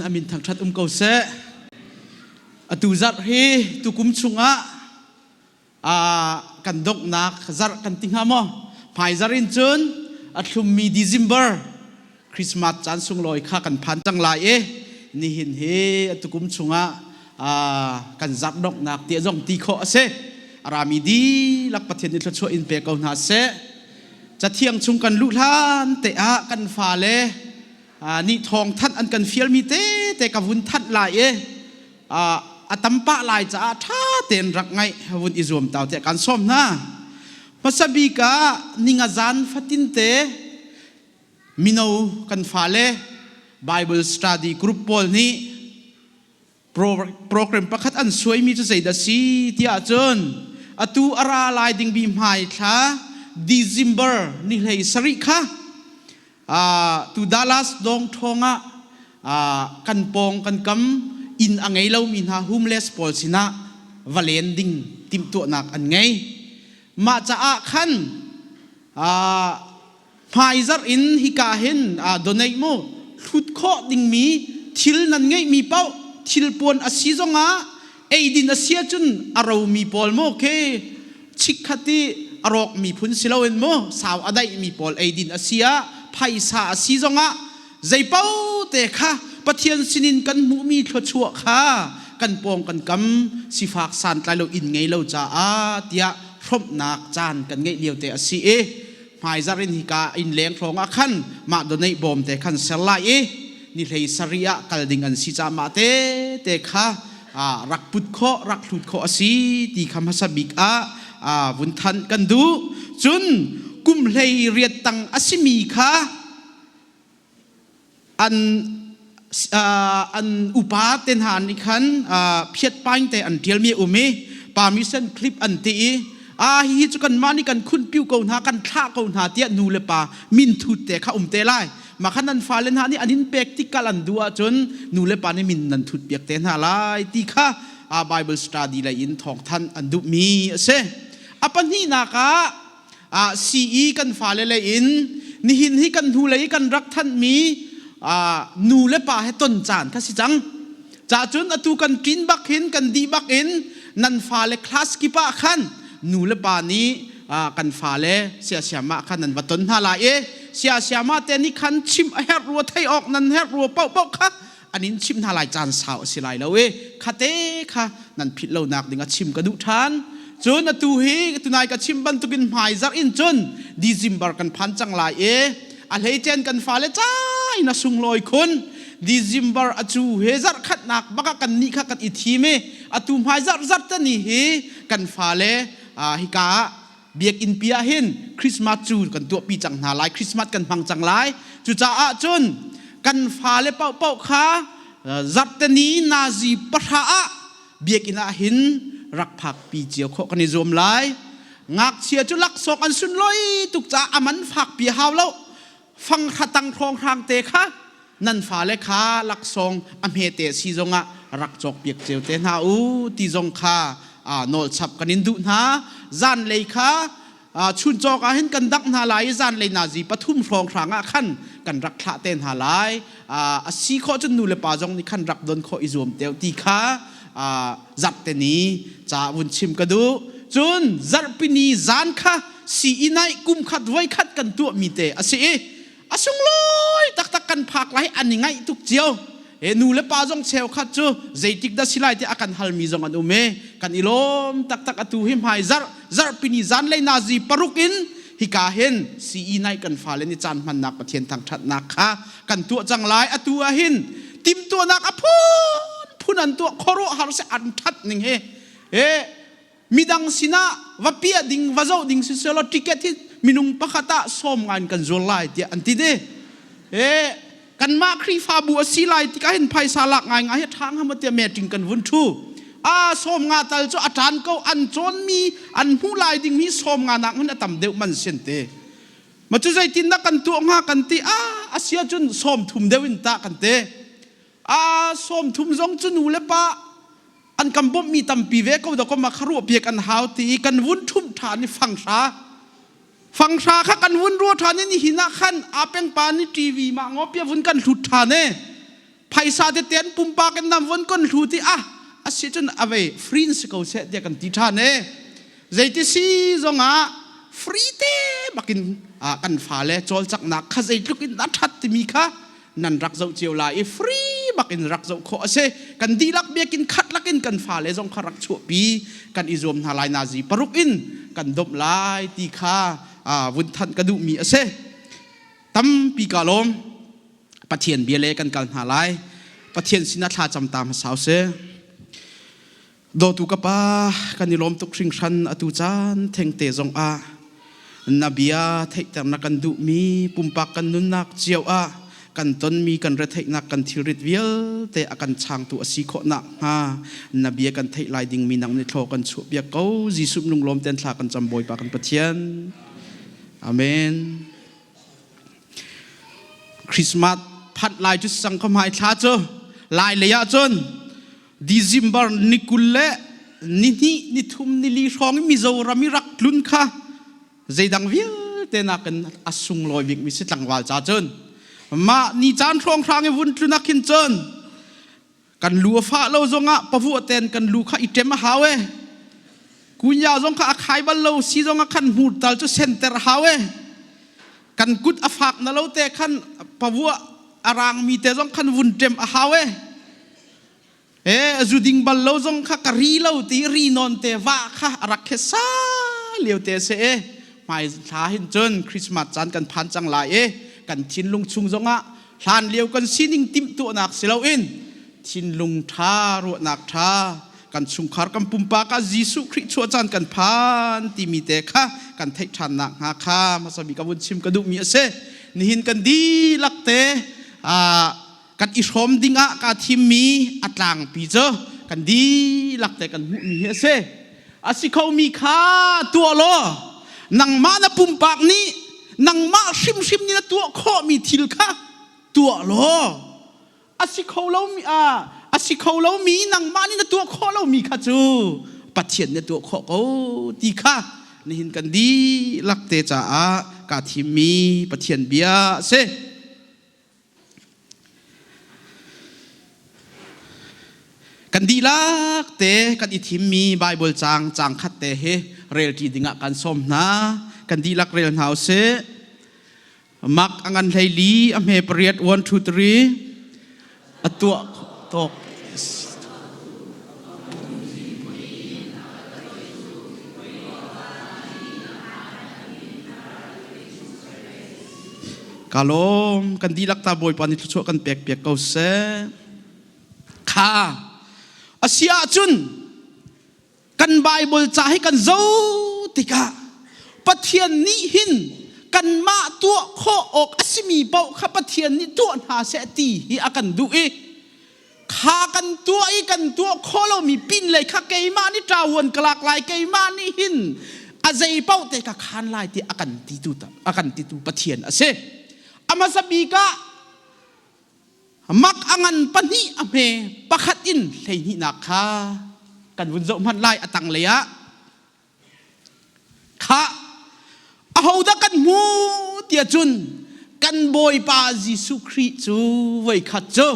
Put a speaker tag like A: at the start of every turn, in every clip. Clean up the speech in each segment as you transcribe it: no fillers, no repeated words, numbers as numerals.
A: A min thangṭhat um ko seh. Atu zarh hi tukum chungah kan donghnak zarh kan ti hnga maw? Hmaizarh in cun a thlummi December Christmas caan sunglawi kha kan phan cang lai i nihin hi atukum chungah kan zarh donghnak tiah zong ti khawh a si. A rami dihlak Pathian nih thluachuah in pe ko hna seh. Cathiang chung kan luh hlan te ah kan fale nih thawng thanh an kan fialmi tete ka vun thanh lai i a tam pah lai caah ṭha tein rak ngaih vun i zuam tau tiah kan sawm hna. Hmasa bik ah ninga zan fatinte mino kan fale Bible study group pawl nih Program pakhat an suaimi cu zeidah si tiah cun atu a ra lai dingmi hmai thla December ni hlei sarih kha tu Dallas dong ṭhawng ah kan pawng kan kam inn a ngei lomi hna homeless pawl sinah va len ding timhtuahnak an ngei. Mah caah khan Hmaizarh in hika hin donate mu hlut khawh dingmi thil nan ngeihmi paoh thilpuan a si zongah eidin a si ahcun a romi pawl mu khi chikkhat i a rawkmi phun si loin mu sau a daihmi pawl eidin a si ah phaisa a si zongah zeipaoh te kha Pathian sinin kan hmuhmi thluachuah kha kan pawng kan kam sifak santlai lo inn ngei lo caah tiah hrawmhnak caan kan ngeih lio te a si i hmaizarh in hika inn leng hrawng ah khan mah donate bawm te khan ser lai i ni hlei sarih ah kal ding an si caah mah te te kha rak put khawh rak hlut khawh a si ti kha hmasa bik ah vun thanh kan duh. Cun kum hlei riat tang a simi kha an an upa te hna nih khan phiat paing te an ṭialmi a um i permission clip an ti i a hihi cu kanmah nih kan khun piu ko hna, kan thlah ko hna tiah nu le pa min thut te kha um te lai. Mah khan nan fale hna nih an in pek tik kal an duh ahcun nu le pa nih min nan thut piak te hna lai ti kha Bible study lei in thawngthanh an duhmi a si. A pahnihnak ah CE kan fale lei in nihin hi kan hnulei i kan rak thanhmi nu le pa he ton caan kha si cang. Ca cun atu kan ṭin bak hin kan dih bak in nan fale class kip ah khan nu le pa nih kan fale siasiama khan nan va ton hna lai i siasiama te nih khan chim a herh rua, thei awk nan herh rua paohpaoh kha an in chimh hna lai. Caan sau a si lai lo i khate kha nan philh lonak ding a chim ka duh ṭhan. Cun atu hi tunai ka chim bantukin hmaizarh in cun December kan phan cang lai i a hleicen kan fale ca in a sunglawi khun. December a cu he zarh khatnak baka kan nih kha kan i thim i atu hmaizarh zarh te ni hi kan fale hika ah biakinn pi ah hin Christmas cu kan tuahpi cang hna lai, Christmas kan hmang cang lai. Cucaah cun kan fale paohpaoh kha zarhteni nazi 10 ah biakinn ah hin rak phakpi cio khawh kan i zuam lai. Ngakchia cu laksawng an sunlawi tuk caah a man fakpi hau lo, fang tang hrawng hrang te kha nan fale kha laksawng a hmete si zongah rak cawkpiak cio te hna u ti zong kha nawl chap kan in duh hna. Zanlei kha chuncawk ah hin kan dangh hna lai i zanlei nazi 3 hrawng hrang ah khan kan rak thlah te hna lai. A si khawh cun nu le pa zong nih khan rak don khawh i zuam teo ti kha zarhte ni ca vun chim ka duh. Cun zarhpini zan kha sii nai kum khat voi khat kan tuahmi te a si i a sunglawi taktak kan phak lai, an i ngaih tuk cio he. Nu le pa zong cheukhat cu zeitik dah si lai ti a kan halmi zong an um e. Kan i lawm taktak. Atu hi hmai zarh zarhpini zanlei nazi 6 in hika hin CE nai kan fale ni caan hmannak Pathian thangṭhatnak kha kan tuah cang lai. Atu ah hin timtuahnak a phun phun an tuah, khuaruahhar si an ṭhat ning he. E midang sinah va piah ding, va zoh ding siselaw ticket hi minung pakhat ah 50 in kan zual lai tiah an ti de. E kanmah Khrihfabu a si lai tikah hin phaisa lak ngai ngai hi ṭha hnga maw tiah meeting kan vun ṭhu. A 50 tal cu a ṭan ko, an cawnmi an hmuh lai ding hi 50 nak hin a tam deuh man sin te. Ma cu zeitindah kan tuah hnga kan ti. A asia cun 30 deuh in tah kan te. A 30 zong cu nu le pa an kan bawmhmi tampi ve ko da ko ma kha ruah piak an hau ti i kan vun ṭhumh ṭhan i fang hra fang hra kha kan vun ruah ṭhan i nihin ah khan a peng pa nih TV ma ngaw pia vun kan hlut ṭhan e. Phaisa tete an pumpak in nan von kon hlu ti ah asi cun avei free in si ko seh tiah kan ti ṭhan e. Zeiti si zongah free te bakin kan fale cawlcanghnak kha zeitluk in a ṭhat timi kha nan rak zoh cio lai i free bakin rak zoh khawh a si. Kan dihlak biakinn khat lakin kan fale zong kha rak chuahpi kan i zuam hna lai nazi paruk in kan domh lai ti kha vun thanh ka duhmi a si. Tampi ka lawm. Pathian bia le kan kal hna lai. Pathian sinah thla cam ta hmasa usih. Dawtu ka pa, kan i lawm tuk hringhran atu caan thengte zong ah na bia theihter na kan duhmi pumpak kan nunnak cio ah kan tonmi kan retheihnak kan thilrit vialte a kan changtu a si khawh nakhnga na bia kan theih lai dingmi nang nih thlaw kan chuah piak ko. Jesuh lunglawm ten thla kan cam Bawipa kan Pathian. Amen. Christmas phanh lai cu sang ka hmai thla cu lai lei ah cun December ni 20 le ni hnih ni thum ni li hrawng i Mizoram i rak tlun kha zeidang vialte nakin a sunglawi bikmi si tlangval ca cun mah ni caan hrawnghrang i vun tlun ah khin cun kan lu a fah lo zongah pavuah ten kan lu kha i ṭem a hau e kunya zong kha a khai bal lo si zong ah khan hmur tal cu senter a hau e kan kut a fak na lo te khan pavuah a rangmi te zong khan vun ṭem a hau e E zu ding bal lo zong kha ka ri lo ti ri non te va kha a rak khe sa lio te se e hmai thla hin cun Christmas caan kan phan cang lai e kan thinlung chung zongah hlan lio kan sining timhtuahnak si loin thinlung ṭha ruahnak ṭha kan chungkhar kan pumpak ah Jesuh Khrih chuah caan kan phan timi te kha kan theih ṭhan nak hnga kha hmasa bik ka vun chim ka duhmi a si nihin kan dihlak te kan i hrawm dingah kaa thimmi a tlangpi cu kan dihlak te kan hmuhmi hi a si. A si khomi kha tuah law nangmah na pumpak nih nangmah hrimhrim nih na tuah khawhmi thil kha tuah law a si kho lomi a si kho lomi nangmah nih na tuah khawh lomi kha cu Pathian nih a tuah khawh ko ti kha nihin kan dihlak te caah kaa thimmi Pathian bia a si. Kan dihlak te kan i thimmi Baibal caang caang khat te hi relṭi dingah kan sawm hna. Kan dihlak rel hna usih. Mark a ngan 14 a hme pariat 1 2 3 a tuah tawk Ka lawm kan dihlak ta Bawipa nih thluachuah kan pek piak ko seh. Kha a si ahcun kan Bible ca hi kan zoh tikah Pathian nih hin kanmah tuah khawh awk a simi paoh kha Pathian nih tuah hna seh ti hi a kan duh i kha kan tuah i kan tuah khawh lomi pinlei kha keimah nih ṭavuan ka lak lai keimah nih hin a zei paoh te ka khan lai ti a kan titu a kan titu Pathian a si a hmasa bik ah mak a ngan pahnih a hme pakhat in hleihnihnak kha kan vun zoh hmanh lai a tanglei ah Khah, ahodah kan hmu tiah cun kan Bawipa Jesuh Khrih cu voikhat cu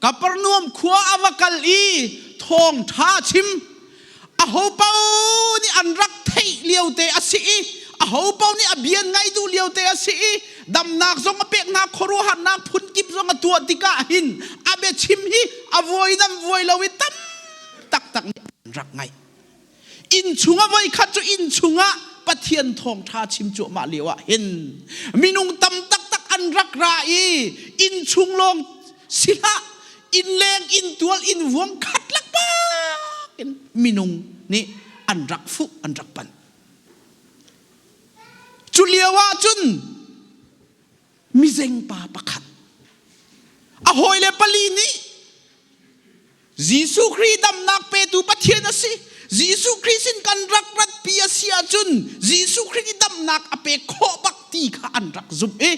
A: Kapernaum khua a va kal i thawngṭha chim aho paoh nih an rak theih liote a si i aho paoh nih a bia ngaih duh liote a si i damnak zong a pek hna khuaruahharnak phunkip zong a tuah tikah hin a biachim hi a vuai nam vuai lo i tam taktak nih an rak ngaih. Inn chungah voikhat cu inn chungah Pathian thawngṭha chim cuahmah lio ah hin minung tam taktak an rak ra i inn chung lawng si hlah inn leng inn tual inn vuang khat lakpak in minung nih an rak fuh an rak pan. Cu lio ah cun mizeng pa pakhat a hawile pali nih Jesuh Khrih damnak petu Pathian a si. Jesuh Khrih sin kan rak ratpi a si ahcun Jesuh Khrih nih damnak a pek khawh bak ti kha an rak zumh i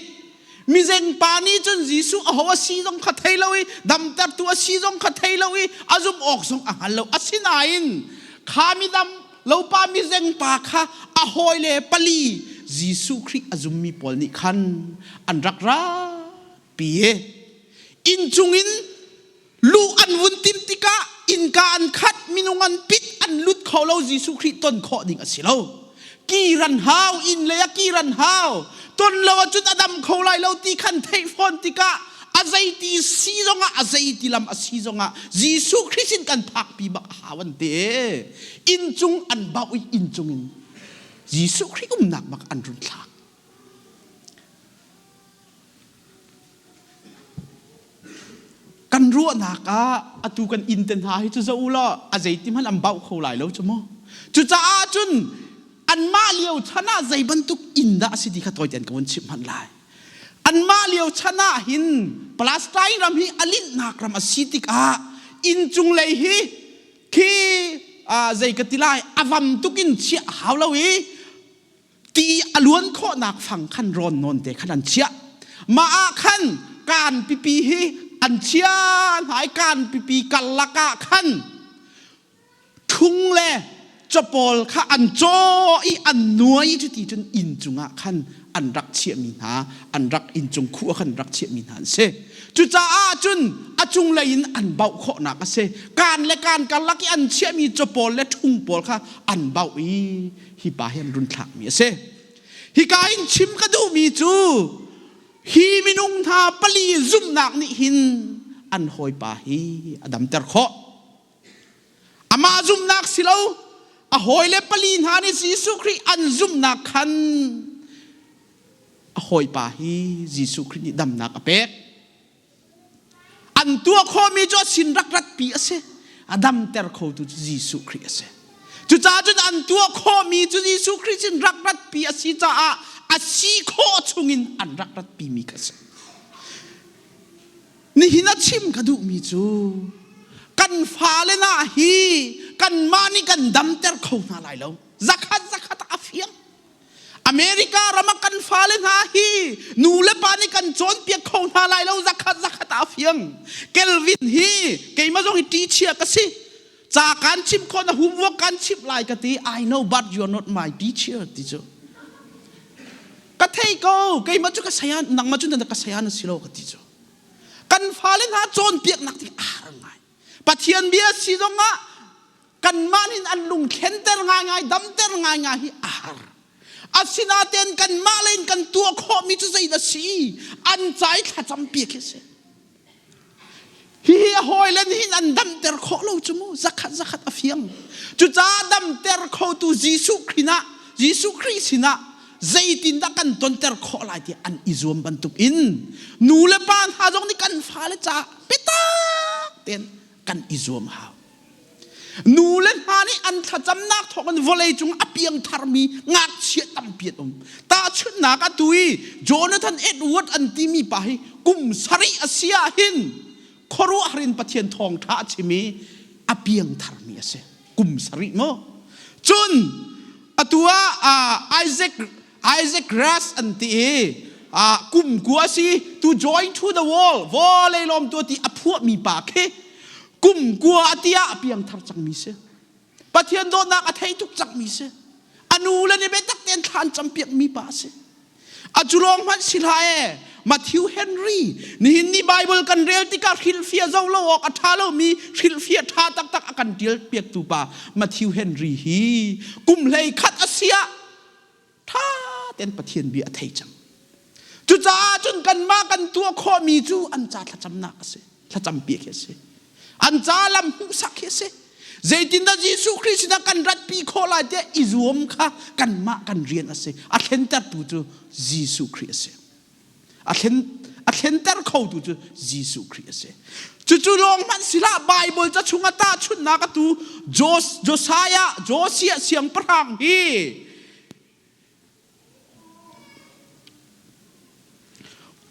A: mizeng pa nih cun Jesuh aho a si zong kha thei lo i damtertu a si zong kha thei lo i a zumh awk zong a hngal lo. Asinain kha midam lo pa mizeng pa kha a hawile pali Jesuh Khrih a zummi pawl nih khan an rak ratpi i inn cungin. Luh an vun tim tikah innka an khat, minung an pit, an lut kho lo, Jesuh Khrih ton khawh ding a si lo. Kir an hau, inn lei ah kir an hau. Ton lo ahcun a dam kho lai lo ti khan theih fawn tikah a zeiti si zongah a zeiti lam a si zongah Jesuh Khrih sin kan phakpi bak a hau an ti. Inn cung an bauh i inn cung in Jesuh Khrih umnak bak an run thlak. Kan ruahnak ah atu kan inn te hna hi cu zoh u law a zeiti hmanh an bauh kho lai lo cu mu. Cucaah cun anmah lio chan ah zei bantuk inn dah a si ti kha tawi tein ka vun chimh hmanh lai. Anmah lio chan ah hin Palestine ram hi a linhnak ram a si tikah inn cunglei hi khi zei ka ti lai a vam tuk in chiah a hau lo i ti a luan khawhnak fang khan rawn nawn te khan an chiah. Mah ah khan kaan pipi hi an chia hna i kaan pipi karlak ah khan ṭhung le capawl kha an caw i an nuai i cuti cun inn cungah khan an rak chiahmi hna an rak inn cung khuh ah khan rak chiahmi hna an si. Cucaah cun a cunglei in an bauh khawhnak a si. Kaan le kaan karlak i an chiahmi capawl le ṭhung pawl kha an bauh i hi pa hi an run thlakmi a si. Hika in chim ka duhmi cu hi minung hna pali zumhnak nih hin an hawipa hi a damter khawh. Amah zumhnak si lo, a hawile pali hna nih Jesuh Khrih an zumhnak khan a hawipa hi Jesuh Khrih nih damnak a pek. An tuah khawhmi cu a sin rak ratpi a si. A damter khotu cu Jesuh Khrih a si. Cucaah cun an tuah khawhmi cu Jesuh Khrih sin rak ratpi a si caah a si khawh chungin an rak ratpimi kha a si. Nihin a chim ka duhmi cu kan fale na hi kanmah nih kan damter kho hna lai lo. Zakhat zakhat a fiang. America ram ah kan fale hna hi nu le pa nih kan cawnpiak kho hna lai lo zakhat zakhat ah a fiang. Kelvin hi keimah zong hi teacher ka si. Ca kan chimh khawh na homework kan chimh lai ka ti I know but you are not my teacher ti cu. Ka thei ko keimah cu ka saya nangmah cu na ka saya na si lo ka ti cu. Kan fale hna cawnpiaknak ti a har ngai. Pathian bia si zongah kanmah nih an lung thlenter ngaingai damter ngaingai hi a har asinain kanmah lei in kan tuah khawhmi cu zeidah si an ca i thlacam piak hi si hihi a hawile nih an damter khawh lo cu mu zakhat zakhat a fiang cucaah damter khotu Jesuh Khrih ah Jesuh Khrih sinah zeitindah kan tonter khawh lai ti an i zuam bantuk in nu le pa hna zong nih kan fale caah biatak tein kan i zuam hau Nu le hna nih an thlacamnak thawngin vawlei cung a piang tharmi ngakchia tampi an um. Tahchunhnak ah tu i Jonathan Edward an timi pa hi kum sarih a si ah hin khuaruahhar in Pathian thawngṭha a chim i a piang tharmi a si. Kum sarih maw? Cun atu ah Isaac Isaac Russ an ti i kum kua si to join to the world vawlei lawm tu ti a phuahmi pa khi kum kua a ti ah a piangthar cangmi si Pathian dawtnak a thei tuk cangmi si a nu le nih biatak tein thla an campiakmi pa a si a cu lawng hmanh si hlah e Matthew Henry nihin ni Bible kan rel tikah hrilhfiah zo lo awk a ṭha lomi hrilhfiah ṭha taktak a kan ṭial piaktu pa Matthew Henry hi kum hlei khat a si ah ṭha tein Pathian bia a thei cang. Cucaah cun kanmah kan tuah khawhmi cu an ca thlacamnak a si. Thlacam piak hi a si. An ca lam hmuhsak hi a si. Zeitindah Jesuh Khrih sinah kan ratpi khawh lai tiah i zuam kha kanmah kan rian a si. A thlentertu cu Jesuh Khrih a si. A thlen a thlenter khotu cu Jesuh Khrih a si. Cucu lawng hmanh sihlah Bible ca chungah tahchunhnak atu Josiah Josiah siangpahrang hi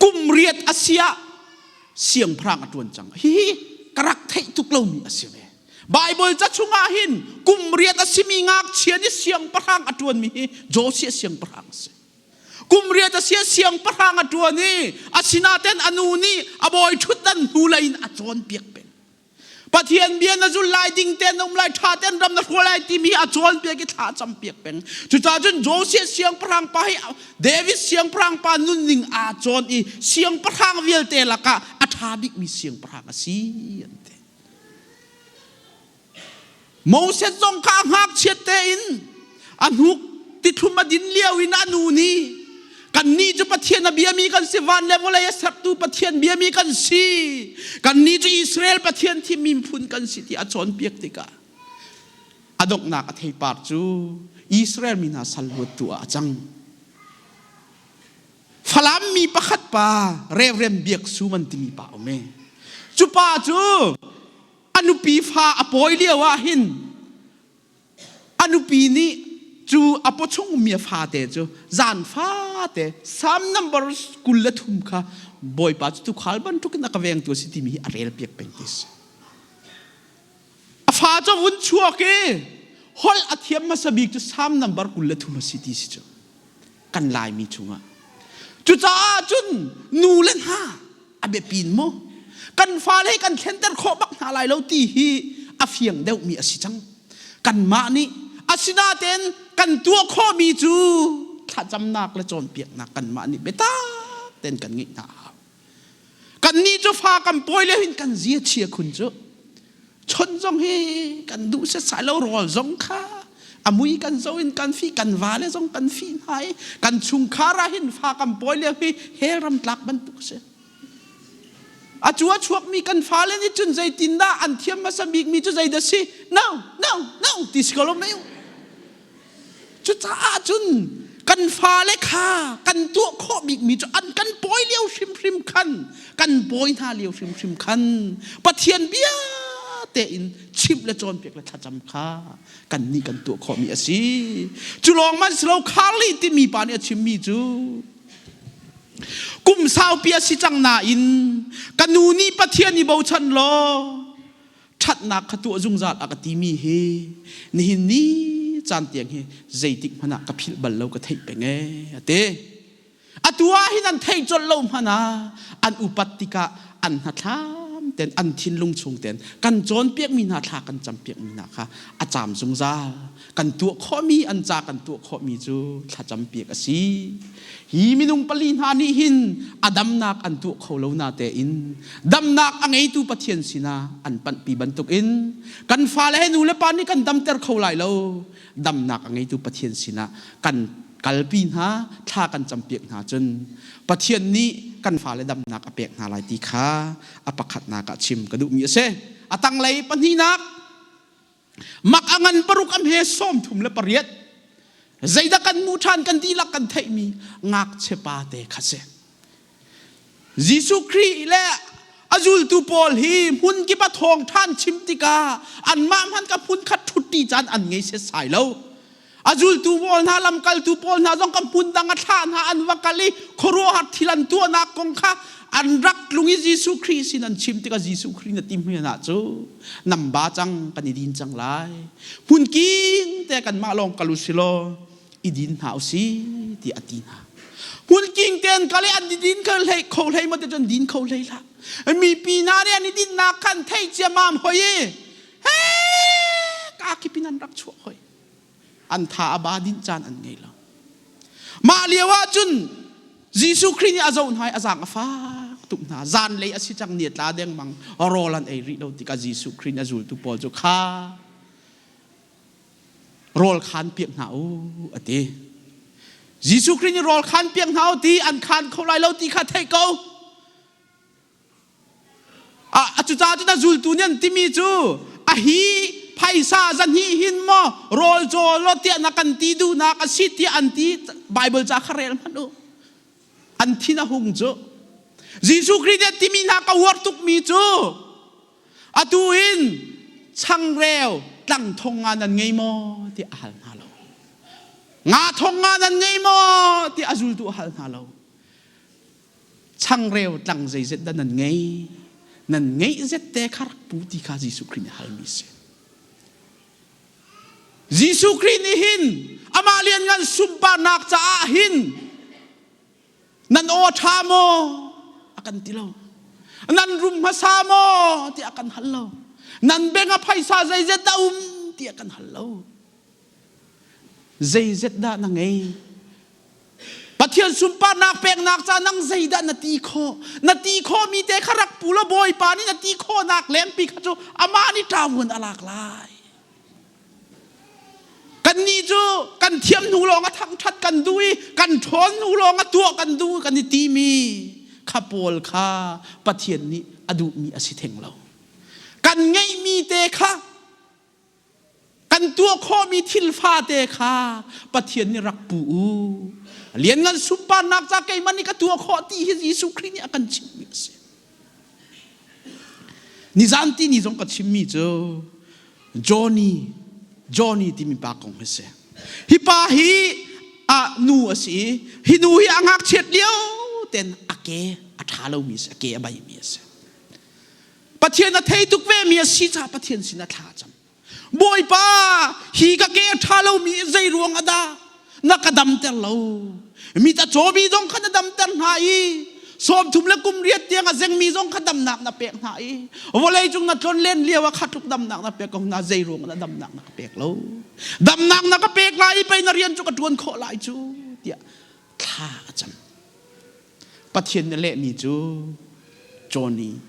A: kum riat a si ah siangpahrang a ṭuan cang. Hihi ka rak theih tuk lomi a si ve. Bible ca chungah hin kum riat a simi ngakchia nih siangpahrang a ṭuanmi hi Josiah siangpahrang a si. Kum riat a si ah siangpahrang a ṭuan i asinain a nu nih a bawi ṭhutdan hnulei in a cawnpiak peng. Pathian bia na zul lai ding te na um lai tha ten ram na hruai lai timi a cawnpiak i thla a campiak peng. Cucaah cun Josiah siangpahrang pa hi David siangpahrang pa nunning aa cawn i siangpahrang vialte lakah a ṭha bikmi siangpahrang a si an ti. Moses zong kha a ngakchiat tein a hnuk tithlum a din lio in a nu nih kannih cu Pathian a biami kan si van le vawlei a sertu Pathian biami kan si kannih cu Israel Pathian thimmi phun kan si ti a cawnpiak tikah a donghnak a theipar cu Israel mi hna sal luattu ah a cang. Falam mi pakhat pa Reverend Biak Sum an timi pa um e. Cu pa cu a nupi fa a pawi lio ah hin a nupi nih cu a pawchung ummi a fate cu zan fate Psalm number 23 kha Bawipa cu tuukhal bantukin a ka vengtu a si timi hi a rel piak peng ti si. A fa cu vun chuak i holh a thiam hmasa bik cu Psalm number 23 a si ti si cu kan Laimi chungah. Cucaah cun nu le hna a biapin mu kan fale hi kan thlenter khawh bak hna lai lo ti hi a fiang deuhmi a si cang. Kanmah nih asinain kan tuah khawhmi cu thlacamnak le cawnpiaknak kanmah nih biatak tein kan ngeih hna a hau. Kannih cu fa kan pawi le hin kan zia chia khun cu chon zong hi kan duh setsai lo rawl zong kha a mui kan zo in kan fi kan vale zong kan fi hna i kan chungkhar ah hin fa kan pawi lio hi hell ram tlak bantuk si a cu a chuakmi kan fale nih cun zeitindah an thiam hmasa bikmi cu zeidah si no no no ti si ko lo mei Cucaah cun kan fale kha kan tuah khawh bikmi cu an kan pawi lio hrimhrim khan kan pawi hna lio hrimhrim khan Pathian bia tein chimh le cawnpiak le thlacam kha kan nih kan tuah khawhmi a si. Cu lawng man si lo Carly timi pa nih a chimmi cu kum saupi a si cang nain ka nu nih Pathian i bochan law ṭhatnak kha tuah zungzal a ka timi hi nihin ni caan tiang hi zeitik hmanh ah ka philh bal lo ka theih peng ee a ti. Atu ah hin an theih colh lo hmanh ah an upat tikah an hnathlam ten an thinlung chung ten kan cawnpiakmi hna thla kan campiakmi hna kha a caam zungzal. Kan tuah khawhmi an ca kan tuah khawhmi cu thlacampiak a si. Hi minung pali hna nih hin a damnak an tuah kho lo na tein damnak a ngeitu Pathian sinah an panhpi bantukin kan fale he nu le pa nih kan damter kho lai lo damnak a ngeitu Pathian sinah kan kalpi hna thla kan campiak hna cun Pathian nih kan fale damnak a pek hna lai ti kha a pakhatnak ah chim ka duhmi a si. A tanglei pahnihnak Mak a ngan paruk a hme 38. Zeidah kan hmuh ṭhan kan dihlak kan theihmi ngakchia pa te kha si. Jesuh Khrih le a zultu pawl hi hmun kip a thawng ṭhan chim tikah anmah hmanh ka hmun khat ṭhutṭi caan an ngei setsai lo. A zultu pawl hna lamkaltu pawl hna zong ka hmun dang a thlah hna an va kal i khuaruahhar thil an tuahnak kong kha an rak tlung i Jesuh Khrih sin an chim tikah Jesuh Khrih na ti hmeen ah cu nam ba cang kan i din cang lai hmun king te kanmah lawng kal u si law i din hna u si ti a ti hna hmun king te an kal i an i din kho hlei kho hlei ma te cun din kho hlei hlah mipi hna nih an i dinnak khan thei ciamam hoi i he ka kipin an rak chuah hoi an tha a ba dinh caan an ngei lo mah lio ah cun Jesuh Khrih nih a zoh hna i a zaang a fak tuk hna zanlei a si cang ni a tla dengmang rawl an ei rih lo tikah Jesuh Khrih nih a zultu pawl cu kha rawl khaan piak hna u a ti Jesuh Khrih nih rawl khaan piak hna u ti an khaan kho lai lo ti kha theih ko A cucaah cun a zultu nih an timi cu a hi phaisa zahnih hin maw rawl caw law tiah na kan ti duhnak a si tiah an ti Bible ca kha rel hmanh u. An thin a hung cu. Jesuh Khrih nih a timi hna ka uar tukmi cu atu in changreu tlang thong nga nan ngei maw tiah a hal hna lo. Nga thong nga nan ngei maw tiah a zultu a hal hna lo. Changreu tlang zeizet dah nan ngei? Nan ngeih zet te kha rak pu ti kha Jesuh Khrih nih halmi a si. Jesuh Khrih nih hin amah lianngan sunparnak caah hin nan aw ṭha maw a kan ti lo. Nan rum hmasa maw ti a kan hal lo. Nan bank ah phaisa zeizat dah um tiah kan hal lo. Zeizat dah na ngei? Pathian sunparnak peknak ca nang zeidah na ti khawh? Na ti khawhmi te kha rak pu law Bawipa nih na ti khawhnak lengpi kha cu amah nih ṭavuan a lak lai. Kannih cu kan thiam hnu lawng a thangṭhat kan duh i kan ṭhawn hnu lawng a tuah kan duh kan i timi kha pawl kha Pathian nih a duhmi a si theng lo. Kan ngeihmi te kha kan tuah khawhmi thil fate kha Pathian nih rak pu u. Lianngan sunparnak ca keimah nih ka tuah khawh ti hi Jesuh Khrih nih a kan chimhmi a si. Nizan ti ni zong ka chimmi cu Johnny Johnny timi pa kong hi si. Hi pa hi a nu a si i hi nu hi a ngakchiat lio ten a ke a ṭha lomi a si, a ke a baimi a si. Pathian a thei tuk vemi a si caah Pathian sin a thla a cam. Bawipa, hi ka ke a ṭha lomi zei ruang ah dah na ka damter lo? Mit a cawmi zong kha na damter hna i 30 le kum riat tiang a zengmi zong kha damnak na pek hna i vawlei cung na tlon len lio ah kha tluk damnak na pek ko hna zei ruang ah damnak na ka pek lo? Damnak na ka pek lai i pei na rian cu ka ṭuan khawh lai cu tiah thla a cam. Pathian na lehmi cu Johnny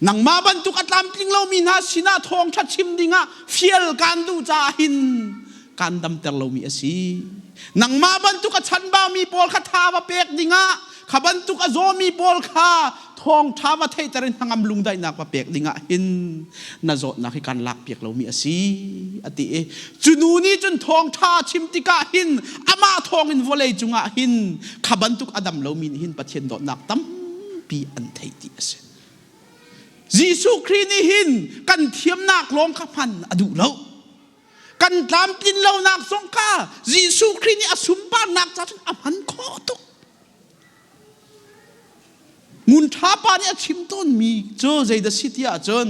A: nangmah bantuk a tlamtling lomi hna sinah thawngṭha chim dingah fial kaan duh caah hin kaan damter lomi a si. Nangmah bantuk a chanbaumi pawl kha tha va pek dingah kha bantuk a zawmi pawl kha thawngṭha va theihter in hnangam lungdaihnak va pek dingah hin na zawtnak hi kan lakpiak lomi a si a ti i cu nu nih cun thawngṭha a chim tikah hin amah thawngin vawlei cungah hin kha bantuk a dam lomi nih hin Pathian dawtnak tampi an theih ti a si. Jesuh Khrih nih hin kan thiamnak lawng kha hman a duh lo. Kan tlamtlin lonak zong kha Jesuh Khrih nih a sunparnak ca cun a hman khawh tuk. Ngun ṭha pa nih a chim tawnmi cu zeidah si ti ahcun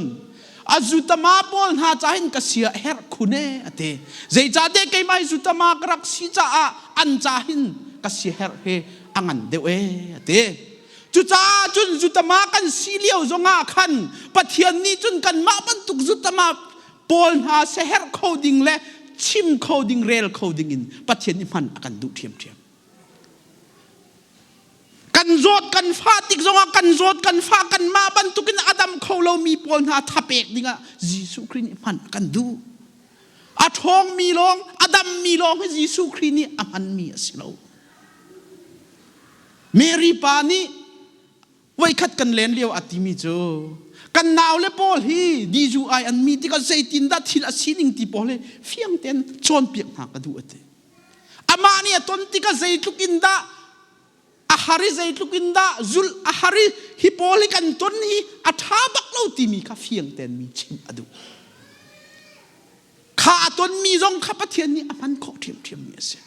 A: a zutama pawl hna ca hin ka sia herh khun e a ti. Zeicahtiah keimah hi zutama ka rak si caah an ca hin ka sia herh hi a ngan deuh e a ti. Cucaah cun zutama kan si lio zongah khan Pathian nih cun kanmah bantuk zutama pawl hna siaherh kho ding le chim kho ding rel kho ding in Pathian nih hman a kan duh ṭhiamṭhiam. Kan zawt kan fah tik zongah kan zawt kan fah kanmah bantukin a dam kho lomi pawl hna thapek dingah Jesuh Khrih nih hman a kan duh. A ṭhawngmi lawng, a dammi lawng hi Jesuh Khrih nih a hmanmi a si lo. Mary pa nih voikhat kan len lio a timi cu kan naule pawl hi DUI an mi tikah zeitindah thil a sining ti pawl hi fiang tein cawnpiak hna ka duh a ti. Amah nih a ton tikah zeitluk in dah a har i zeitluk in dah zulh a har i hi pawl hi kan ton hi a ṭha bak lo timi kha fiang tein mi chimh a duh. Kha a tonmi zong kha Pathian nih a hman khawh ṭhiamṭhiammi a si.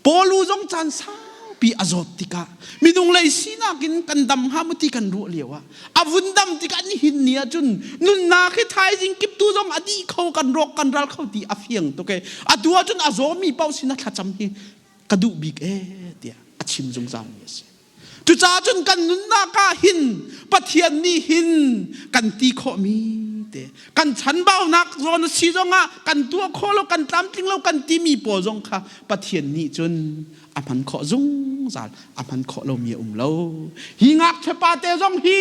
A: Paul zong caan saupi a zawt tikah minung lei sinak in kan dam hnga maw ti kan ruah lio ah a vun dam tikah nihin ni ahcun nunnak hi thaizing kiptu zong a dih kho kan rawk kan ral kho ti a fiang tuk e atu ahcun a zawmi paoh sin a thlacam hi ka duh bik e tiah a chim zungzal mi a si. Cucaah cun kan nunnak ah hin Pathian nih hin kan ti khawhmi te kan chanbaunak zawn a si zongah kan tuah khawh lo kan tlamtling lo kan timi pawl zong kha Pathian nih cun a hman khawh zungzal a hman khawh lomi a um lo. Hi ngakchia pa te zong hi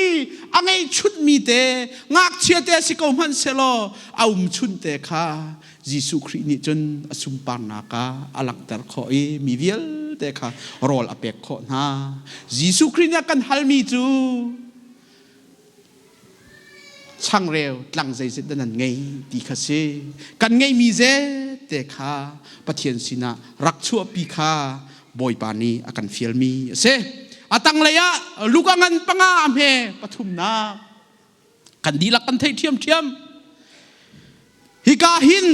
A: a ngeihchunhmi te ngakchia te si ko hmanh sehlaw a um chun te kha Jesuh Khrih nih cun a sunparnak ah a langhter khawh i mi vialte kha rawl a pek khawh hna. Jesuh Khrih nih a kan halmi cu changreu tlang zeizat dah nan ngei ti kha si. Kan ngeihmi zette kha Pathian sinah rak chuahpi kha Bawipa nih a kan fialmi a si. A tanglei ah Luka ngan panga a hme pathumnak kan dihlak kan theih ṭhiamṭhiam. Hika hin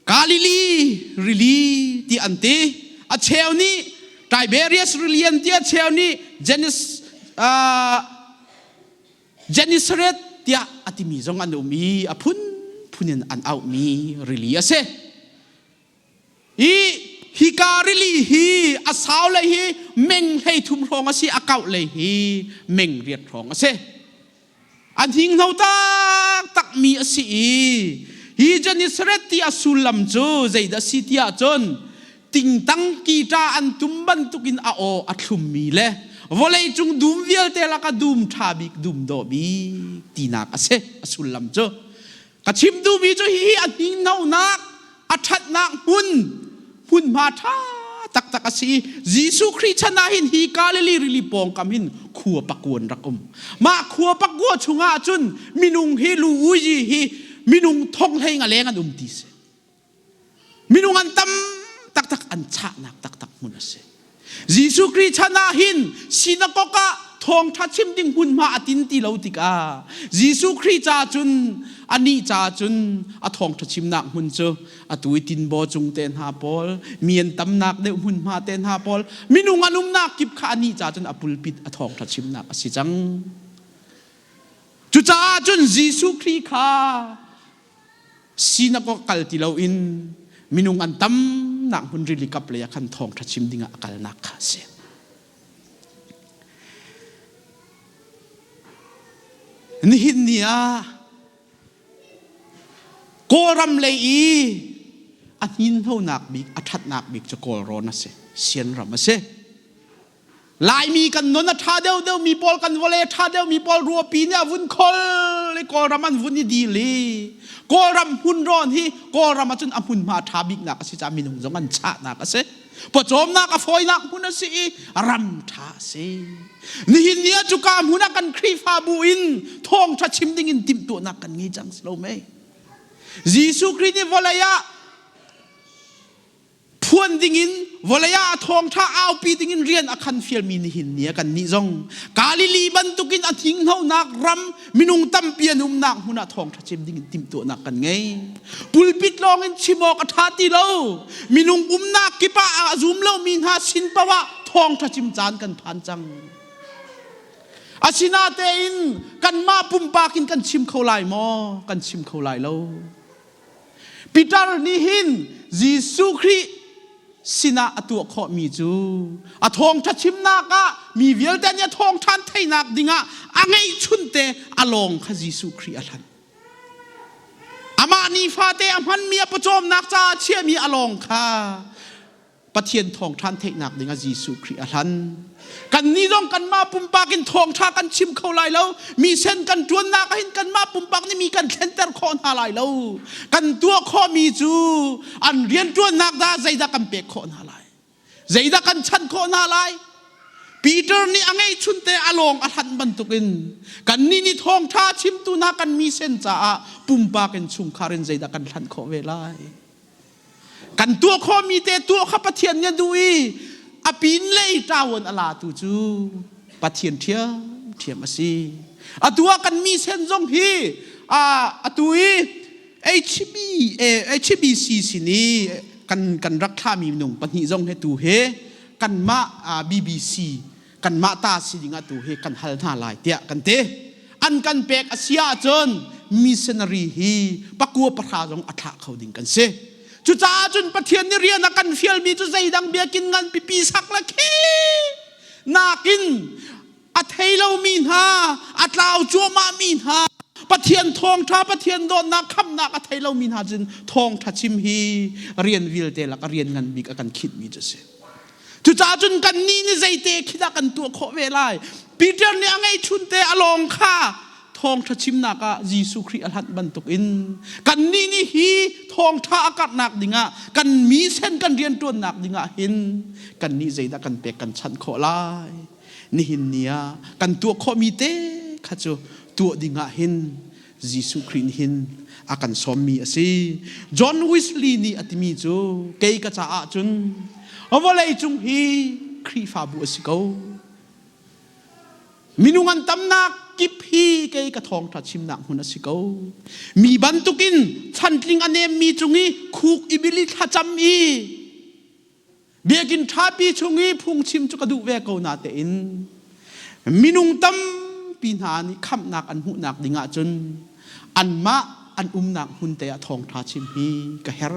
A: Galilee rili ti an ti. A cheu nih Tiberias rili an ti, a cheu nih Genes, uh, Gennesaret tiah a timi zong an um i a phunphun in an auhmi rili a si. I hika rili hi a sau lei hi meng 13 hrawng a si, a kauh lei hi meng riat hrawng a si. A hninghno taktakmi a si i hi Gennesaret ti a sullam cu zeidah a si ti ahcun tingtang kita an tum bantukin a aw a thlummi le vawleicung dum vialte lakah dum ṭha bik dum dawh bik tinak a si a sullam cu. Ka chim duhmi cu hihi a hninghnonak, a ṭhatnak hmun, hmunhma ṭha taktak a si i Jesuh Khrih chan ah hin hi Galilee rili pawngkam hin khua pakua an rak um. Mah khua pakua chungah cun minung hi lu uyi hi minung thong hlei nga leng an um ti si. Minung an tam taktak an chahnak taktak hmun a si. Jesuh Khrih chan ah hin sinakok ah thawngṭha chim ding hmunhma a tin ti lo tikah Jesuh Khrih ca cun anih ca cun a thawngṭha chimnak hmun cu atu i tinbaw cung te hna pawl mi an tamnak deuh hmunhma te hna pawl minung an umnak kip kha anih ca cun a pulpit a thawngṭha chimnak a si cang. Cucaah cun Jesuh Khrih kha Sinakok kal ti loin minung an tamnak hmun rili kap lei ah khan thawngṭha chim dingah a kalnak kha a si. Nihin ni ah Kawlram lei i a hninhnonak bik, a ṭhatnak bik cu Kawlrawn a si, Sianram a si. Laimi kan nun a ṭha deuhdeuh mi pawl kan vawlei a ṭha deuh mi pawl ruapi nih a vun khol i Kawlram an vun i dil i Kawlram hmunrawn hi Kawlram ahcun a hmunhma a ṭha biknak a si caah minung zong an chahnak a si. Pawcawmnak a fawinak hmun a si i ram ṭha a si. Nihin ni ah cuka hmun ah kan Khrihfabu in thawngṭha chim ding in timhtuahnak kan ngei cang si lo mei? Jesuh Khrih nih vawlei ah phuan dingin vawlei ah a thawngṭha aupi dingin rian a khan fialmi nihin ni ah kannih zong Galilee bantukin a hninghnonak ram minung tampi an umnak hmun ah thawngṭha chim dingin timhtuahnak kan ngei. Pulpit lawngin chim awk a ṭha ti lo. Minung umnak kip ah a zum lomi hna sin paoh ah thawngṭha chim caan kan phan cang. Asinatein kanmah pumpak in kan chim kho lai maw? Kan chim kho lai lo. Peter nih hin Jesuh Khrih sinah a tuah khawhmi cu a thawngṭha chimnak ah mi vialte nih a thawngṭha an theihnak dingah a ngeihchunte a lawng kha Jesuh Khrih a hlanh. Amah nifate a hmanmi a pawcawmnak caah chiahmi a lawng kha Pathian thawngṭha an theihnak dingah Jesuh Khrih a hlan. Kannih zong kanmah pumpak in thawngṭha kan chim kho lai lo. Mi sen kan ṭuannak ah hin kanmah pumpak nih mi kan thlenter khawh hna lai lo. Kan tuah khawhmi cu an rianṭuannak dah zeidah kan pek khawh hna lai? Zeidah kan chanh khawh hna lai? Peter nih a ngeihchunte a lawng a hlanh bantukin kannih nih thawngṭha chimtu hna kan mi sen caah pumpak in chungkhar in zeidah kan hlanh khawh ve lai? Kan tuah khawhmi te tuah kha Pathian nih a duh i a pinlei ṭawan a latu cu Pathian ṭhiamṭhiam a si. Atu ah kan mi sen zong hi atu i HB, HBC sin i kan, kan rak thlahmi minung pahnih zong he tu he kanmah BBC kanmah ta si ding ah tu hi kan hal hna lai tiah kan ti. An kan pek a si ahcun missionary hi pakua pahra zong a thlah kho ding kan si. Cucaah cun Pathian nih rian a kan fialmi cu zeidang biakinn ngan pipi sak le khi nakin a thei lomi hna, a tlau cuahmahmi hna, Pathian thawngṭha, Pathian dawtnak, khamnak a thei lomi hna cun thawngṭha chim hi rian vialte lak a rian ngan bik a kan khinhmi cu a si. Cucaah cun kannih nih zeite khi dah kan tuah khawh ve lai? Peter nih a ngeihchunte a lawng kha thawngṭha chimnak ah Jesuh Khrih a hlanh bantukin kannih nih hi thawngṭha a karhnak dingah kan mi sen kan rianṭuannak dingah hin kannih zeidah kan pek kan chanh khawh lai? Nihin ni ah kan tuah khawhmi te kha cu tuah dingah hin Jesuh Khrih nih hin a kan sawmmi a si. John Wesley nih a timi cu kei ka caah cun vawlei cung hi Khrihfabu a si ko. Minung an tamnak kip hi kei ka thawngṭha chimnak hmun a si ko. Mi bantukin chantling a nemmi cung i khuk i bili thlacam i Biakinn ṭhapi chung i phungchim cu ka duh ve ko natein minung tampi hna nih khamhnak an hmuhnak ding ahcun anmah an umnak hmun te ah thawngṭha chim hi ka her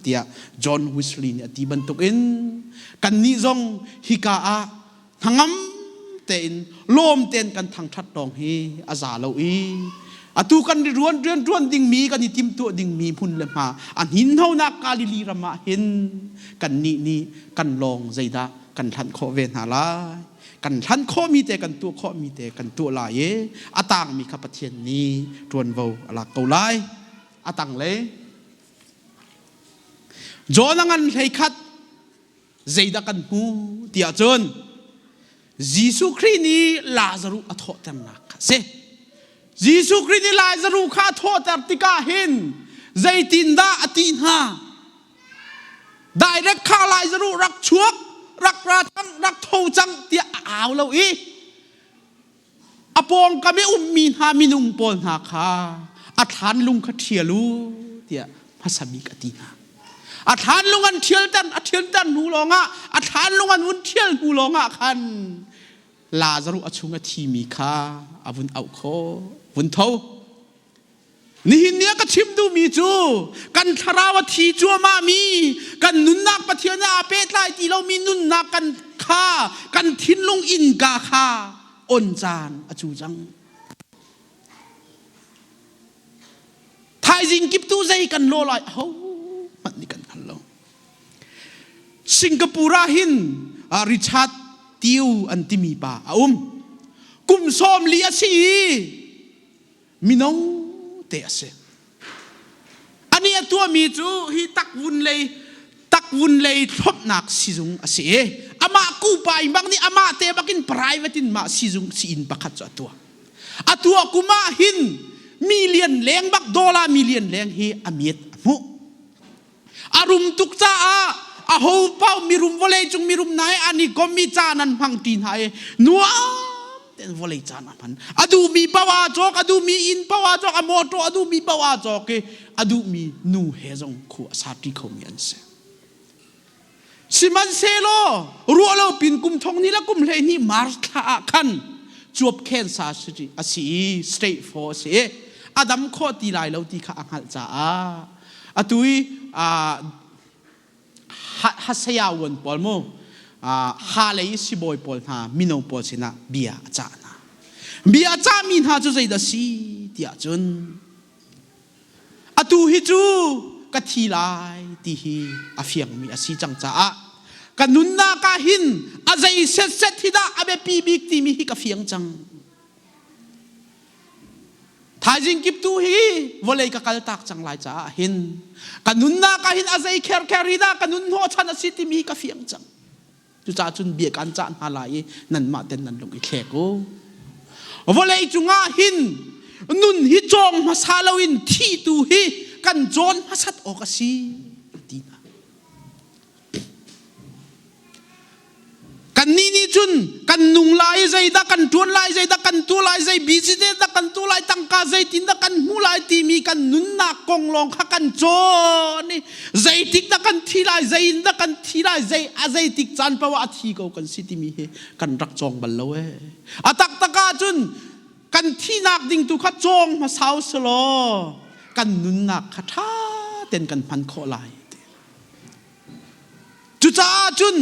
A: tiah John Wesley nih a ti bantukin kannih zong hika ah hnangam tein lawm tein kan thangṭhat lawng hi a za lo i atu kan rian rian ṭuan dingmi kan i timhtuah dingmi hmun le hma a hninhnonak Galili ram ah hin kannih nih kan lawng zeidah kan hlanh khawh ve hna lai. Kan hlanh khawhmi te kan tuah khawhmi te kan tuah lai i a tangmi kha Pathian nih ṭuanvo a lak ko lai. A tanglei John a ngan 11 zeidah kan hmu tiah cun Jesuh Khrih nih Lazaruh a thawhternak kha a si. Jesuh Khrih nih Lazaruh kha a thawhter tikah hin zeitindah a ti hna? Direct kha Lazaruh rak chuak, rak ra cang, rak tho cang tiah a au lo i a pawngkam i ummi hna minung pawl hna kha a thlanlung kha ṭhial u tiah hmasa bik a ti hna. A thlanlung an ṭhialter a ṭhialter hnu lawngah a thlanlung an vun ṭhial hnu lawngah khan Lazaruh a chung a thimi kha a vun auh khawh, vun tho. Nihin ni ah ka chim duhmi cu kan thlarau a thi cuahmahmi kan nunnak Pathian he aa pehtlai ti lomi nunnak kan kha kan thinlung innka kha on caan a cu cang. Thaizing kip tu zei kan lawh lai ho hmanh nih kan hngal lo. Singapore ah hin Richard Tiu an timi pa a um. Kum 40 a si i mino te a si. Ani a tuahmi cu hi takvun lei takvun lei thlopnak sizung a si i amah kupa in bak nih amah te bakin private in mah sizung si-inn pakhat cu a tuah. A tuah kum ah hin million leng bak dollar million leng hi a miet a hmuh. A rum tuk caah a ho paoh mirum vawlei cung mirum hna he an i kom i caan an hmang ṭi hna i nuam tein vawlei caan a hman. A duhmi paoh aa cawk, a duhmi inn paoh aa cawk, a mawṭaw a duhmi paoh aa cawk i a duhmi nu he zong khu a sa ṭi khomi an si. Sihmanhsehlaw ruahlo pin kum thong ni le kum 12 March thla ah khan cuap khensa a si i state 4 a si i a dam khawh ti lai lo ti kha a hngalh caah atu i hasayawan pawl mu ha lei sibawi pawl hna mino pawl sinah bia a cah hna. Bia a cahmi hna cu zeidah si tiah cun Atu hi cu ka thi lai ti hi a fiangmi a si cang caah ka nunnak ah hin a zei setset hi dah a biapi bik timi hi ka fiang cang. Thaizing kip tu hi vawlei ka kaltak cang lai caah hin ka nunnak ah hin a zei kherkher hi dah ka nun hnawhchan a si timi hi ka fiang cang. Cucaah cun bia kaan cah hna lai i nanmah ten nan lung i thlek u. Vawlei cungah hin nun hi cawng hmasa loin thi tu hi kan cawn hmasat awk a si ti hna. Kannih nih cun kan nung lai i zeidah kan ṭuan lai, zeidah kan tuah lai, zei business dah kan tuah lai, tangka zeitindah kan hmuh lai timi kan nunnak kong lawng kha kan cawn i zeitik dah kan thi lai, zei in dah kan thi lai, zei a zeitik caan paoh ah a thi ko kan si timi hi kan rak cawng bal lo ee. A taktak ahcun kan thihnak ding tu kha cawng hmasa usulaw kan nunnak kha ṭha tein kan hman khawh lai. Cucaah cun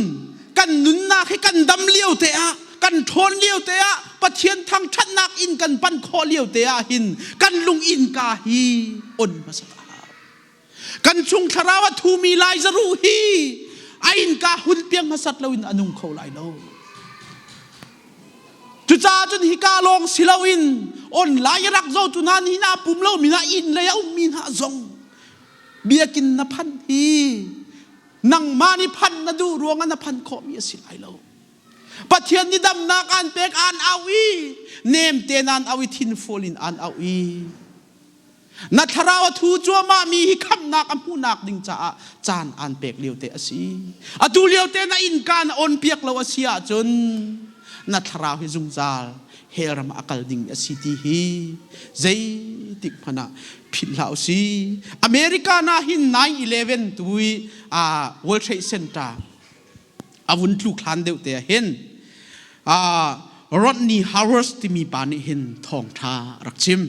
A: kan nunnak hi kan dam lio te ah kan ṭhawn lio te ah Pathian thangṭhatnak in kan pan khawh lio te ah hin kan lung innka hi on hmasa a hau. Kan chung thlarau a thumi Laizaruh hi a innka hun piak hmasat loin a nung kho lai lo. Cucaah cun hika lawng si loin online rak zotu hna nih na pum lomi hna inn lei a ummi hna zong biakinn na phanh hi nangmah nih phanh na duh ruangah na phanh khawhmi a si lai lo. Pathian nih damnak aan pek aan auh i nem tein aan auh i thinfual in aan auh i na thlarau a thu cuahmah mi hi khamhnak a hmuhnak ding caah caan aan pek lio te a si. Atu lio te na innka na on piak lo a si ahcun na thlarau hi zungzal hell ram ah a kal ding a si ti hi zeitik hmanh ah philh hlah usih. America na hin 9/11 tu i World Trade Center a vun tluk hlan deuh te ah hin Rodney Howard timi pa nih hin thawngṭha rak chim.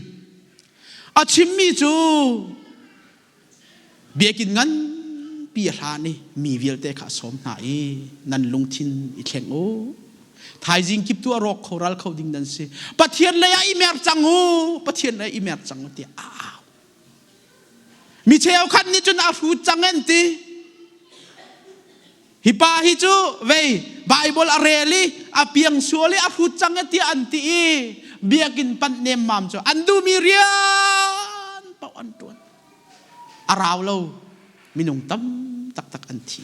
A: A chimmi cu Biakinn nganpi a hlan i mi vialte kha a sawm hna i nan lungthin i thleng u. Thaizing kip tu a rawk kho ral kho ding nan si. Pathian lei ah i mer cang u, Pathian lei i mer cang u tiah a au. Mi cheukhat nih cun a hrut cang an ti. Hi pa hi cu vei Bible a rel i a piang sual i a hrut cang e tiah an ti i biakinn panh nemmam cu an duhmi rian paoh an ṭuan. A rau lo minung tam taktak an thi.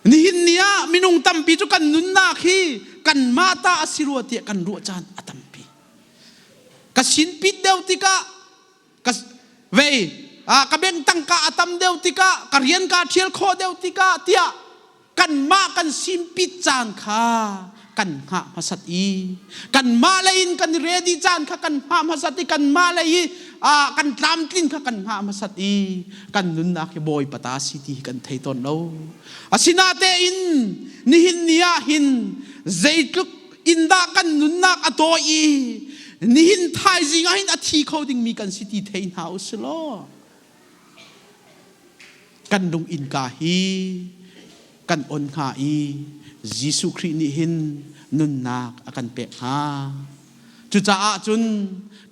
A: Nihin ni ah minung tampi cu kan nunnak hi kanmah ta a si rua tiah kan ruah caan a tampi. Ka sinpit deuh tikah ka vei ka bank tangka a tam deuh tikah ka rian kaa ṭhial khawh deuh tikah tiah kanmah kan simpit caan kha kan hngah hmasat i kanmah lei in kan i ready caan kha kan hngah hmasat i kanmah lei i kan tlamtlin kha kan hngah hmasat i kan nunnak hi Bawipa ta si ti hi kan thei tawn lo. Asinatein nihin ni ah hin zeitluk in dah kan nunnak a tawi i nihin thaizing ah hin a thi kho dingmi kan si ti thei hna u si law kan lung innka hi kan on hnga i Jesuh Khrih nih hin nunnak a kan pek hnga. Cucaah cun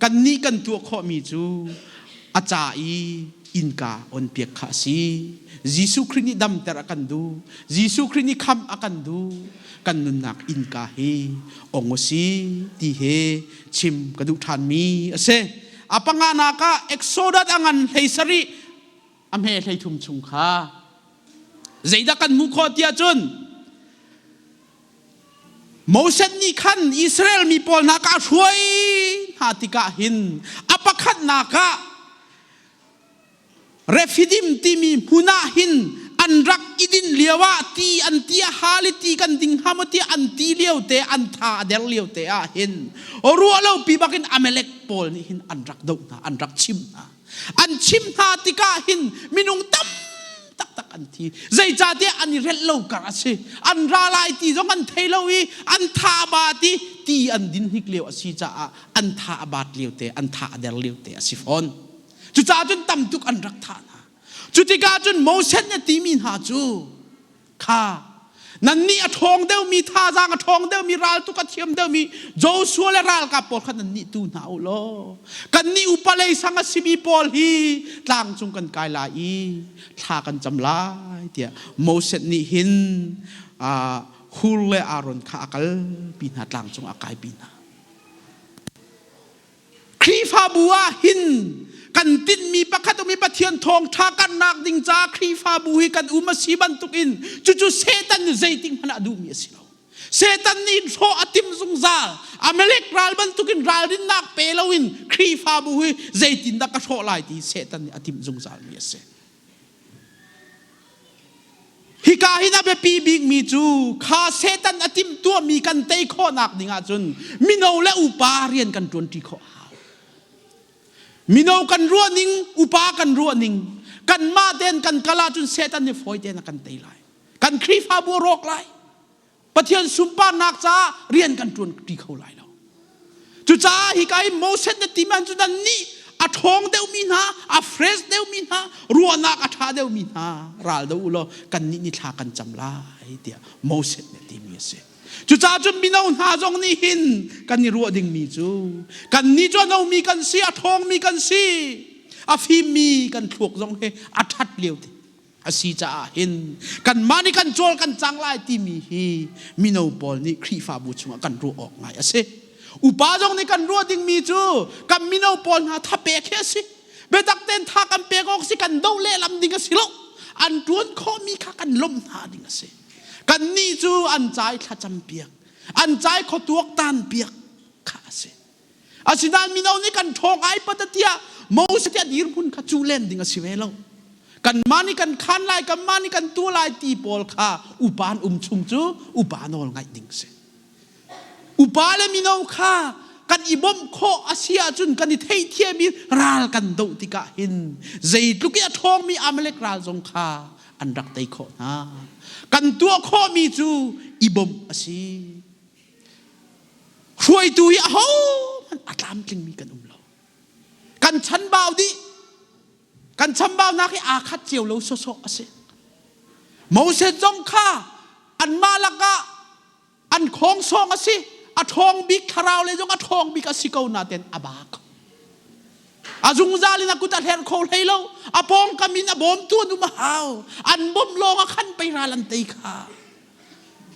A: kannih kan tuah khawhmi cu a ca i innka onpiak kha a si. Jesuh Khrih nih damter a kan duh. Jesuh Khrih nih khamh a kan duh. Kan nunnak innka hi ong u si ti he chim ka duh ṭhanmi a si. A panganak ah Exodus a ngan 17 a hme 33 chung kha zeidah kan hmuh khawh tiah cun Moses nih khan Israel mi pawl hna kha a hruai hna tikah hin a pakhatnak ah Rephidim timi hmun ah hin an rak i dinh lio ah ti an ti a hal i ti kan ding hnga maw tiah an ti lio te an tha a der lio te ah hin ruah lo pi bakin Amalek pawl nih hin an rak doh hna an rak chim hna An chim hna tikah hin minung tam taktak an thi. Zeicahtiah an i relh lo kar a si. An ra lai ti zong an thei lo i an tha a bat i ti an din hnik lio a si caah an tha a bat lio te, an tha a der lio te a si fawn. Cucaah cun tam tuk an rak thah hna. Cu tikah cun Moses nih a timi hna cu Kha nannih a ṭhawng deuhmi thazaang a ṭhawng deuhmi raltuk a thiam deuhmi Joshua le ralkap pawl kha nannih tu hna u law kannih upa lei sang a simi pawl hi tlang cung kan kai lai i thla kan cam lai tiah Moses nih hin Hur le Aaron kha a kalpi hna tlang cung a kaipi hna. Khrihfabu ah hin kan tinhmi pakhat um i Pathian thawngṭha karhnak ding caah Khrihfabu hi kan um a si bantukin cucu Satan nih zeitik hmanh ah a duhmi a si lo. Satan nih hrawh a timh zungzal. Amalek ral bantukin ralrinnak pe loin Khrihfabu hi zeitindah ka hrawh lai ti Satan nih a timh zungzalmi a si. Hika hin a biapi bikmi cu kha Satan a timhtuahmi kan tei khawhnak ding ahcun mino le upa rian kan ṭuanṭi khawh a hau. Mino kan ruah ning, upa kan ruah ning, kanmah tein kan kal ahcun Satan nih fawi tein a kan tei lai. Kan Khrihfabu a rawk lai. Pathian sunparnak caah rian kan ṭuan ṭi kho lai lo. Cucaah hika i Moses na ti man cu nannih a ṭhawng deuhmi hna, a fresh deuhmi hna, ruahnak a ṭha deuhmi hna ral do u law kannih nih thla kan cam lai tiah Moses nih a timi a si. Cucaah cun mino hna zong nih hin kan i ruah dingmi cu kannih cu a nomi kan si, a ṭhawngmi kan si, a fimmi kan thluak zong hi a ṭhat lio te a si caah hin kanmah nih kan cawl kan cang lai timi hi mino pawl nih Khrihfabu chungah kan ruah awk ngai a si. Upa zong nih kan ruah dingmi cu kan mino pawl hna thapek hi a si. Biatak tein tha kan pek awk si kan doh lehlam ding a si lo. An ṭuan khawhmi kha kan lawmh hna ding a si. Kannih cu an cai thlacam piak, an cai khuatuak tan piak kha a si. Asinain mino nih kan ṭhawng ai pat tiah Moses tiah dirhmun kha cu len ding a si ve lo. Kanmah nih kan khan lai, kanmah nih kan tuah lai ti pawl kha upa an um chung cu upa nawl ngaih ding a si. Upa le mino kha kan i bawmh khawh a si ahcun kan i theihthiam i ral kan doh tikah hin zeitluk i a ṭhawngmi Amalek ral zong kha an rak tei khawh hna. Kan tuah khawhmi cu i bawmh a si. Hruaitu hi ahohmanh a tlamtlingmi kan um lo. Kan chanbau dih. Kan chambaunak hi aa khat cio lo sawsawh a si. Moses zong kha Anmah lakah an khawngsawng a si. A ṭhawng bik thlarau le zong a ṭhawng bik a si ko naten a ba ko. A zungzal in a kut a hler kho hlei lo. A pawngkam in a bawmtu an um a hau. An bawmh lawng ah khan pei ral an tei kha.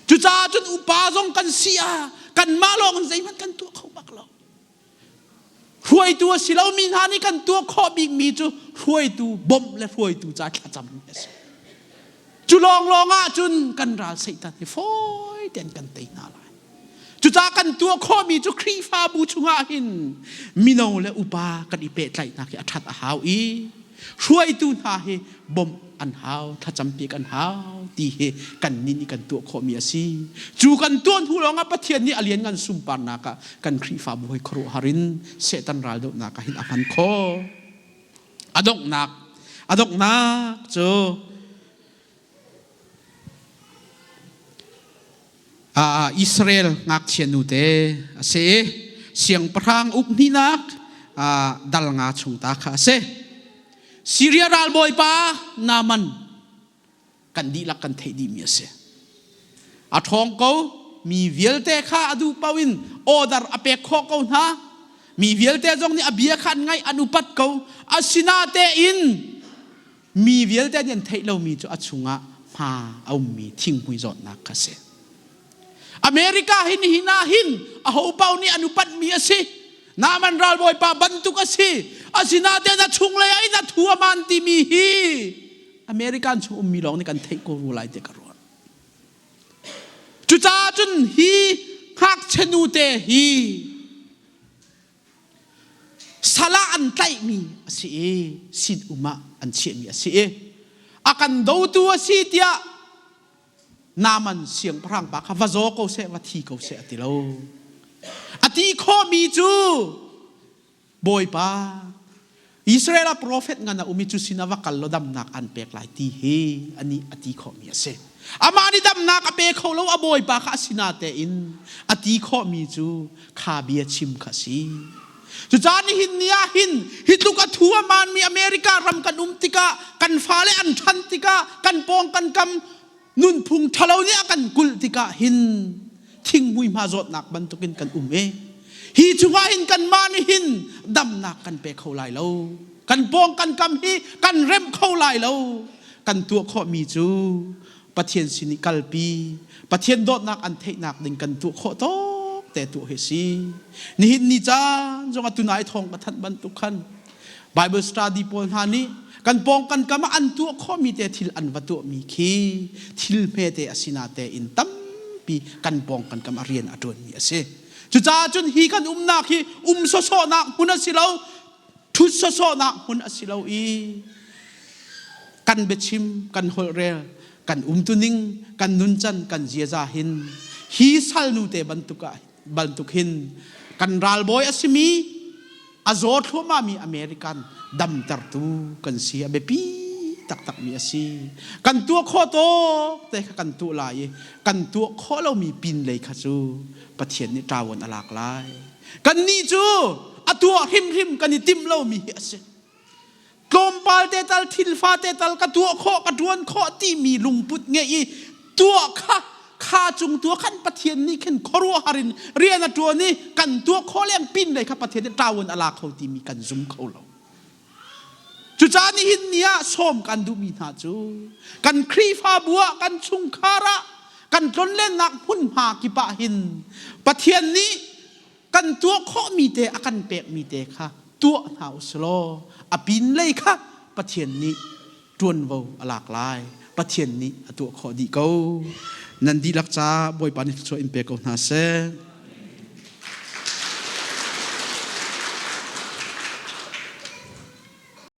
A: Cucaah cun upa zong kan si ah kanmah lawng in zeihmanh kan tuah kho bak lo. Hruaitu a si lomi hna nih kan tuah khawh bikmi cu hruaitu bawmh le hruaitu ca thlacam a si. Cu lawnglawng ah cun kan ral Satan hi fawi tein kan tei hna lai. Cucaah kan tuah khawhmi cu Khrihfabu chungah hin mino le upa kan i pehtlaihnak hi a ṭhat a hau i hruaitu hna hi bawmh an hau, thlacampiak an hau ti hi kannih nih kan tuah khawhmi a si. Cu kan tuah hnu lawngah Pathian nih a lianngan sunparnak ah kan Khrihfabu hoi khuaruahhar in Satan raldohnak ah hin a hman khawh. A donghnak, a donghnak cu Israel ngakchia nute a si i siangpahrang uk hnihnak dal nga chung ta kha a si. Siria ralbawipa Naaman kan dihlak kan theih dihmi a si. A ṭhawng ko, mi vialte kha a duh paoh in order a pek khawh ko hna. Mi vialte zong nih a bia kha an ngaih, an upat ko. Asinatein mi vialte nih an theih lomi cu a chungah hma a ummi thinghmui zawtnak kha a si. America hi nihin ah hin aho paoh nih an upatmi a si. Naaman ralbawipa bantuk a si. Asinain a chunglei ah in a thu a man timi hi American chung ummi lawng nih kan theih ko rua lai ti ka ruah. Cucaah cun hi ngakchia nute hi Sal ah an tlaihmi a si i sinum ah an chiahmi a si i a kan dotu a si tiah Naaman siangpahrang pa kha va zaw ko seh, va thi ko seh a ti lo. A ti khawhmi cu Bawipa Israel ah profet ngan a um i cu sin ah va kal law damnak an pek lai ti hi anih a ti khawhmi a si. Amah nih damnak a pe kho lo a Bawipa kha a sinah tein a ti khawhmi cu kha bia chim kha si. Cucaah nihin ni ah hin hi tluk a thu a maanmi America ram kan um tikah kan fale an ṭhan tikah kan pawng kan kam nunphung ṭhalo nih a kan kulh tikah hin thinghmui hma zawtnak bantukin kan um i hi chungah hin kanmah nih hin damnak kan pe kho lai lo kan pawng kan kam hi kan remh kho lai lo kan tuah khawhmi cu Pathian sin i kalpi Pathian dawtnak an theihnak ding kan tuah khawh tawk te tuah hi si nihin ni caan zong atu nai thawng ka thanh bantuk khan Bible study pawl hna nih kan pawng kan kam ah an tuah khawhmi te thil an va tuahmi khi thil hmete a si na te in tampi kan pawng kan kam a rian a ṭuanmi a si. Cucaah cun hi kan umnak hi um sawsawhnak hmun a si lo, ṭhut sawsawhnak hmun a si lo i kan biachim, kan holhrel, kan umtuning, kan nuncan, kan ziaza hin hi salnu te bantuk ah bantuk hin kan ralbawi a simi a zaw thluahmahmi American damtertu kan si a biapi taktakmi a si. Kan tuah khawh tawk te kha kan tuah lai i kan tuah khawh lomi pin lei kha cu Pathian nih ṭawan a lak lai. Kannih cu a tuah hrimhrim kan i timh lomi hi a si. Tlawmpal te tal thil fate tal ka tuah khawh ka ṭuan khawh timi lungput ngeih i tuah kha kha cung tuah khan Pathian nih khin khuaruahhar in rian a ṭuan i kan tuah khawh leng pin lei kha Pathian nih ṭawan a la kho timi kan zum kho lo. Cucaah nihin ni ah sawm kan duhmi hna cu kan Khrihfabu ah kan chungkhar ah kan tlonlennak hmunhma kip ah hin Pathian nih kan tuah khawhmi te a kan pekmi te kha tuah hna u silaw a pinlei kha Pathian nih ṭuanvo a lak lai. Pathian nih a tuah khawh dih ko. Nan dihlak ca Bawipa nih thluachuah in pe ko hna seh.